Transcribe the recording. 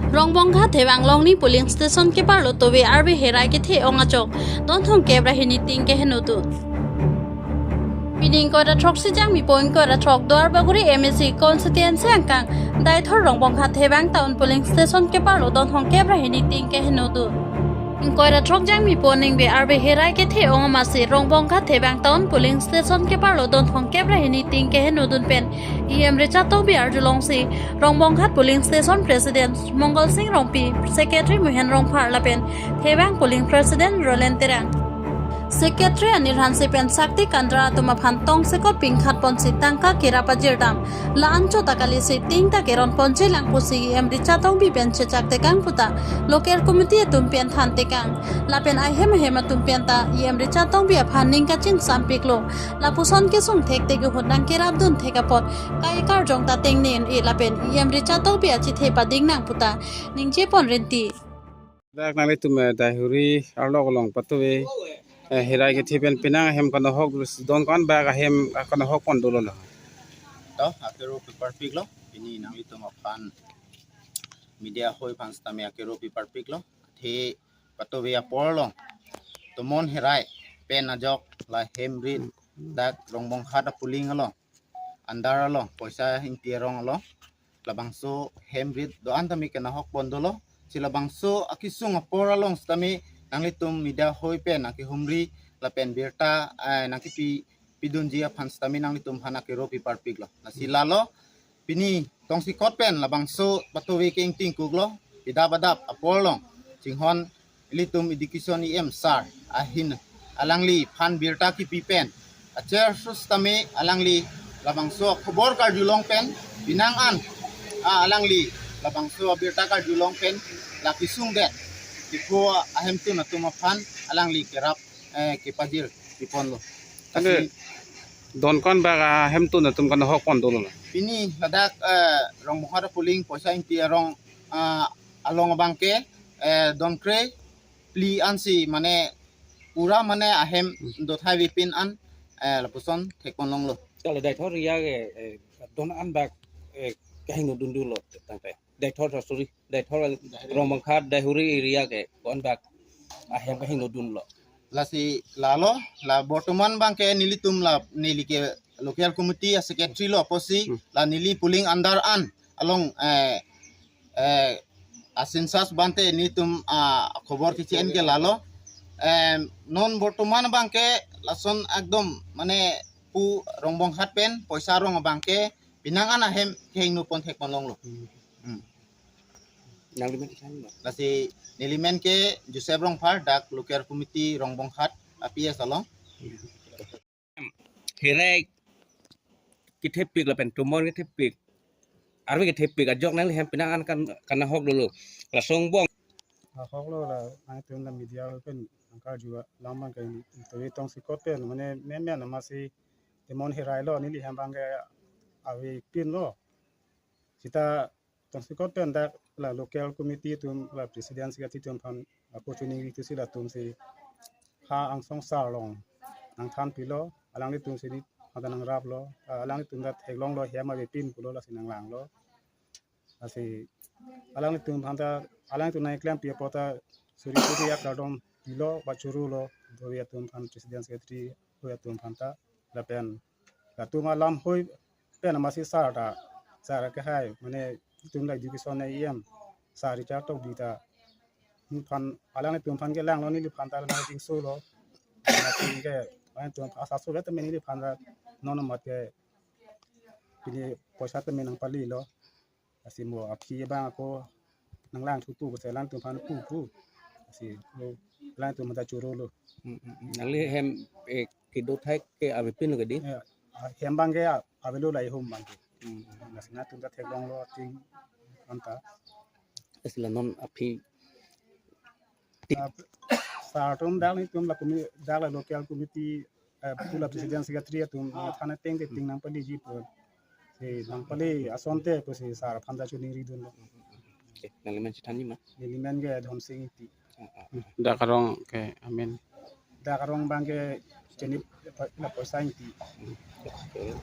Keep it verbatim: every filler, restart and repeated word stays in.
Rongbonghat Thebang Longni polling station keparlo tove arve herai kethe ong ajok don thomkep ra hini ting keheno dun. Pini ingkoi ra throksi Jangmi po ingkoi ra throk Duarbagori M A C constituency angkang Deithor Rongbonghat Thebang Town polling station keparlo don thomkep ra hini ting keheno dun. Ingkoi ra throk Jangmi po ningve arve herai kethe ong amatsi Rongbonghat Thebang Town polling station keparlo don thomkep ra hini ting keheno dun pen E M Richard Tokbi arjulongsi Rongbonghat polling station president Mongal Sing Rongpi, secretary Mohen Rongphar lapen Thebang polling president Roland Terang, secretary Anil Hanse pen sakti kandra atum aphan tongsekot pingkhat ponsi tangka kerap ajirdam. La-an chot ta kalisi ting ta keron ponchelang pusi E M Richard Tokbi pen chechak tekang puta local committee atum pen than tekang. Lapen ahem ahem atum pen ta E M Richard Tokbi aphan ning kachingsampiklo. Lapuson kesung thekthek ahut nangkerap dun thek apot kai karjong ta tengne un-e lapen E M Richard Tokbi achethe pading nang puta ningje pon rinti. Dak nanglitum, eh, Deithor arlo along patove, eh, herai kethe pen penang ahem kanohok dus don ko-an bak ahem kanohok pon dolo lo. To, akero piparpiklo, pini nanglitum aphan media hoi aphan sitame akero piparpiklo, the patove apor along tomon herai pen ajok la hem rit dak Rongbonghat a polling along, andar along, Poisa Ingti arong along, labangso hem rit do-an tame kenahok pon dolo. Si labangso akesung apor along sitame nanglitum media hoi pen nangkehumri lapen birta, eh, nangkepi pidunji aphan sitame nanglitum aphan akero piparpiklo. Lasi lalo, pini tongsekot pen labangso patove ke ingtingkuklo, pidap adap apor along chinghon ilitum education E M sir ahin, alangliphan birta kipi pen acher sus tame alangli labangso khobor karjulong pen penang an, ah, alangli labangso birta karjulong pen la kesung det, Diphu ahemtun atum aphan alangli kerap, eh, kepajir piponlo. Tangte kasi don ko-an bak ahemtun atum kanohok pon dolo na? Pini ladak, eh, Rongbonghat a polling Poisa Ingti arong, ah, along abangke, eh, don kre phli ansi mane pura mane ahem dothai vepin an, eh, lapuson thek pon longlo. Kali Deithor area ke, eh, don an bak, eh, kehingno dun dolo tangte. Deithor, sorry, Deithor Rongbonghat Deithor area ke ko-an bak ahem kehingno dunlo. Lasi lalo, la bortoman abangke nelitum la neli ke local committee a secretary lo apotsi, hmm, la neli polling andar an along, eh, eh, a census bante nelitum, ah, khobor kechi-en ke lalo. Em, non bortoman abangke lason ekdom mane pu Rongbonghat pen Poisa arong abangke penang an ahem kehingno pon thek pon longlo. Hmm. Nangli men isan ma? Lasi neli men ke Joseph Rongphar, dak local committee Rongbonghat a P S along. Herai kethepik lapen tomon kethepik, arve kethepik ajok nangli hem penang an kan, kanohok dolo. Lason angbong. Ahok lo la, nangtum la media pen nangkarju alam abangke, to tongsekot pen mane men men amatsi tomon herai lo, neli hem abangke avepinlo. Sita tongsekot pen dak la local committee atum la president secretary atum aphan ako choningri tusi latum si ha angsong sar along nangthan pilo, alanglitum si neli aphan nangraplo, ah, alanglitum ta theklonglo hem avepin pulo lasi nanglanglo. Lasi alanglitum aphan ta, alanglitum nangklempi apot ta suri suri akardom pilo, ba choro lo, doi atum aphan president secretary doi atum aphan ta, lapen latum alam hoi pen amatsi sar ta, sar ke hai, mane itum la education na E M, sar Richard Tokbi ta, aphan, alanglitum aphan kelanglo neliphan ta nangjingsolo. Amat ke, alanglitum asa so vet mane neliphan ta non amat ke pini poisa tame nangpalilo. Lasi mo aphi abang ako nanglang thutu ko selang atum aphan pupu. Lasi mo alanglitum ta choro lo. Hmm, hmm, hmm. Nangli hem, eh, kedo thai ke avepinlo kedi? Eh, hem abangke a-, avelo la ihum abangke. Hmm. Lasi nangtum ta theklonglo ating anta. Lasi la non aphi. Ah, sar atum dak nelitum la kumi-, dak la local committee, eh, pu la president secretary atum, eh, than ateng te ting nangpaliji pu. Si nangpali asonte pusi sar aphan ta choningri dunlo. Okay, nangli men chethanji ma? Neli men ke Dhonsing Ingti. Ah, ah. Dak arong ke amen. Dak arong abangke chenip la Poisa Ingti. Okay.